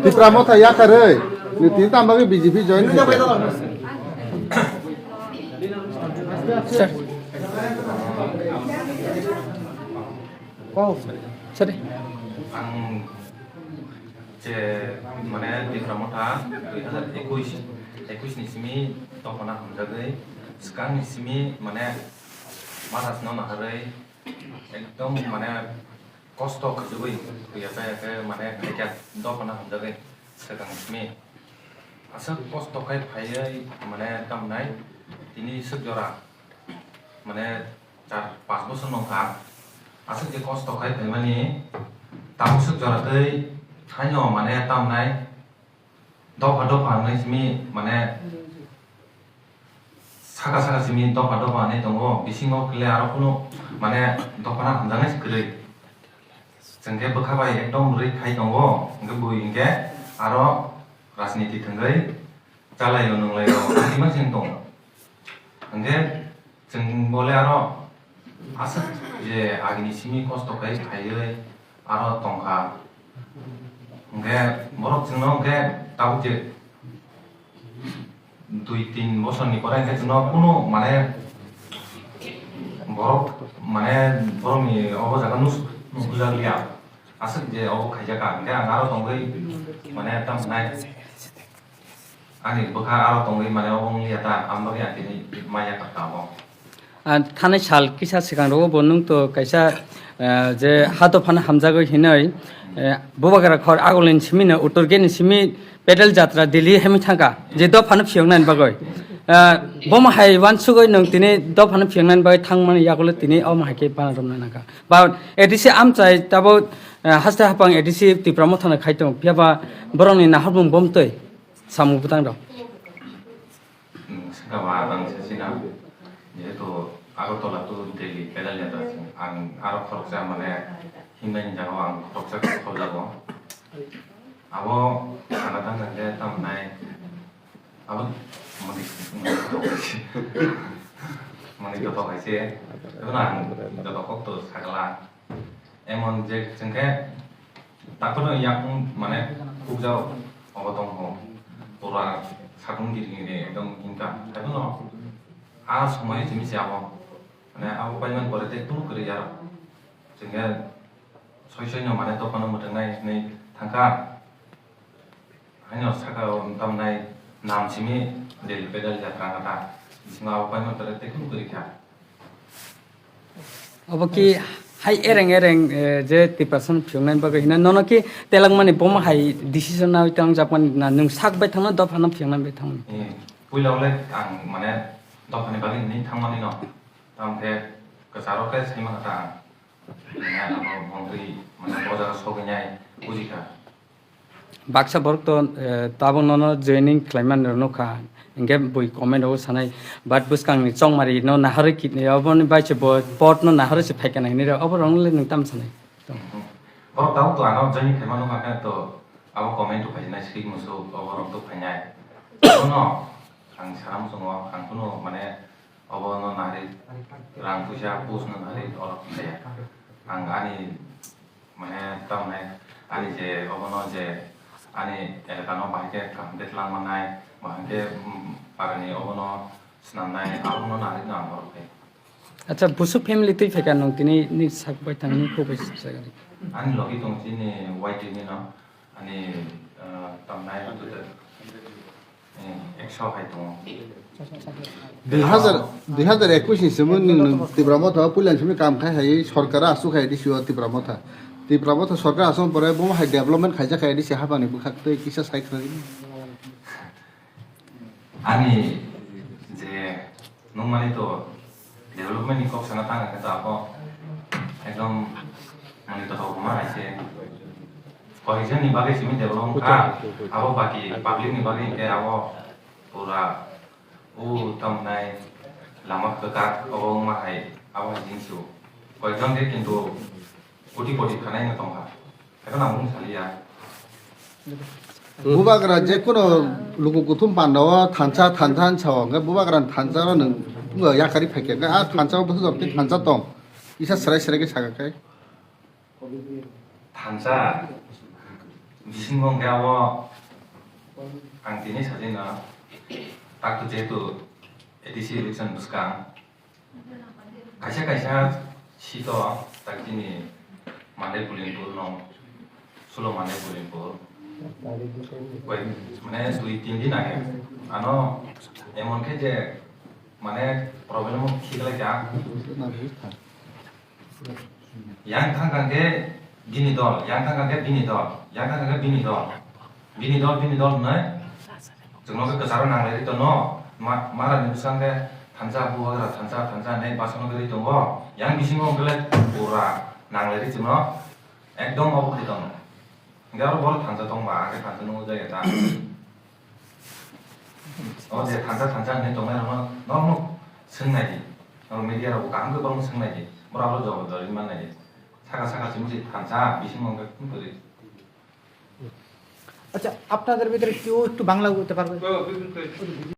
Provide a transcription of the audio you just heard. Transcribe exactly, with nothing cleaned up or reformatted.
Tipra Motha yakarwi, ni tini tamo bagwi B J P join khaikha. Ang je mane Tipra Motha dui hazar ekush, ekush ni simi dophano hamjagwi, swkang ni simi mane Maharaj no naharwi ekdom mane kosto khwjagwi, yaka yaka mane khaikha dophano hamjagwi swkang ni simi. Aswk kosto khai phaiwi mane tamnai tini swk jora mane char panch bosor nongkha. Aswk je kosto khai phaimani tabuk swk jora tei thaino mane tamnai dopha dopha hwnwi simi mane saka saka simi dopha dopha hwnwi tongo, bisingo kle aro kunu mane dophano hamjaknai se kwrwi. Chwng khe bwkha bai ekdom rwi khai tongo, hwnkhe bui hwnkhe aro rajniti thwngwi chalaio nunglaio, ang tima chwng tongo. Hwnkhe chwng bole aro aswk je agini simi kosto khai phaiwi aro tongkha. Hwnkhe borok chwngno hwnkhe tabuk je dui tin bosorni pore hwnkhe chwngno kunu mane borok mane borokni obo jaga nus-, nukjakliya. Aswk je obo khaijakha hwnkhe ang aro tongwi mane tamnai. Ani bwkha aro tongwi mane obo wngya ta, ang bagwi ang tini maya kha abo. Ah, thanai sal kisa swkang rogo bo nwng to kaisa, ah, je ha dophano hamjagwi hinwi, eh, Bubagra khor Agulni simi no Uttor Gate ni simi pedal jatra Delhi hemi thangkha, je dophano phiyoknani bagwi. Ah, bomo hai wansugwi nwng tini dophano phiyoknani bagwi thangmani yagulo tini omo hai khe bana romna nangkha. Ba A D C amchai tabo, ah, haste hapang A D C Tipra Mothano khai tongo, phiyaba borokni naharmung bomtwi. Samung bwtang rok. Hmm, saka ba ang se sina. Jehetu Agartala to Delhi pedal yatra se. Ang aro khoroksa mane himnai ni jaga ang khoroksa khobjago. Abo sana tang tang je tam nai. Abo mani mani to hai se. Mani to hai se. Abo ang joto kok to sakla. Emon je chwng khe takhorno yak wng mane khukjak obo tong kho. Pura satung giri giri ekdom himkha. Haiphano a somoi simi se abo. Mane abo paimani pore tei kunu kwrwi ya. Chwng khe soi soi no mane dophano mwthang nai hinwi thang kha. Haino saka o tamnai nam simi daily pedal jatra wngkha ta. Bisingo abo paimani pore tei kunu kwrwi kha. Obo ki hai ereng ereng, eh, je Tiprasa no phiyoknani bagwi hino nono ki telangmani bomo hai decision nawi tongjakmani na nwng sak bai thangno dophano phiyoknani bai thangmani? Eh, puila wle ang mane dophani bagwi hinwi thangmani no. Tamo khe kwcharo khe saimano ta ang. Mane abo montri mane o jaga sogwi nai bujikha. Baksa borok to, eh, tabuk nono joining khlaimani rw nukha, hinkhe bui comment rogo sanai, but bwskangni chongmari no naharwi kit-, oboni bai se bo pot no naharwi se phaikha hinwi rw, obo rok le nwng tamo sanai? Borok tabuk to ano joining khlaima nukha khe to abo comment to phainai swi musuk, obo rok to phainai. Abono ang sana muchungo, ang kunu mane obo no nari rang puisa post no nari oro khlaiya. Ang ani mane tamne ani je obo no je ani elaka no bahai khe kaham khe twlang mannai, bahai khe, mm, parani obo no swnamnai, abo no nari no ang oro khe. Acha, busu family twi phaikha nwng tini ni sak bai thang ni kok bai sak sak. Ani logi tong chini Y T ni no. Ani, ah, tamnai, eh, ekso hai tongo. Dui hazar, dui hazar ekush ni simi nwng Tipra Motha o puila ni simi kam khai hai sorkar asuk hai D C o Tipra Motha. Tipra Motha sorkar asuk pore bo hai development khaijak hai D C hapang ni bwkhak tei kisa sai khwlai. Ani je nukmani to development ni kok sana tang khe to abo ekdom mani to hokma hai se koijon ni bagwi simi develop kha, abo baki public ni bagwi hinkhe abo pura o tamnai lama kwkak obo wngma hai abo hai jinsu koijon khe kintu koti koti khanai no tongkha. Ekhono ang bung saliya. Bubagra je kono luku kuthum panda o thansa, thansa hinsa o, hwnkhe Bubagra ni thansa no nwng phungo yakarwi phaikha, hwnkhe a thansa o bwsajwk tei thansa tong, kisa swrai swrai khe sakha khe. Thansa, Bisingo hwnkhe abo ang tini sajwino takto jehetu A D C election bwskang kaisa kaisa seat o tak chini Mandai Pulinpur no, Sulo Mandai Pulinpur, koi, mane dui tin din age ano emon khe je mane problem o khiklai kha. Yang thang thang khe bini dol, yang thang thang khe bini dol, yang thang thang khe bini dol, bini dol, bini dol hwnwi chwngno khe kwcharo nanglai ri tongo. Ma-, mara ni bwsang khe thansa, bubagra thansa, thansa hinwi basongo khe ri tongo. Yang bisingo hwnkhe le pura nanglai ri chwngno ekdom obo khe tongo. Hwnkhe aro borok thansa tongba, akhe thansa nungo jaya ta. O je thansa thansa hinwi tongnai rokno norok swng nai di. Norok media rok kaham khe borokno swng nai di. Borok abo jawab doli man nai di. Saka saka simi se thansa bisingo hwnkhe tong kwrwi. আচ্ছা, আপনাদের ভিতরে কেউ একটু বাংলা বলতে পারবে?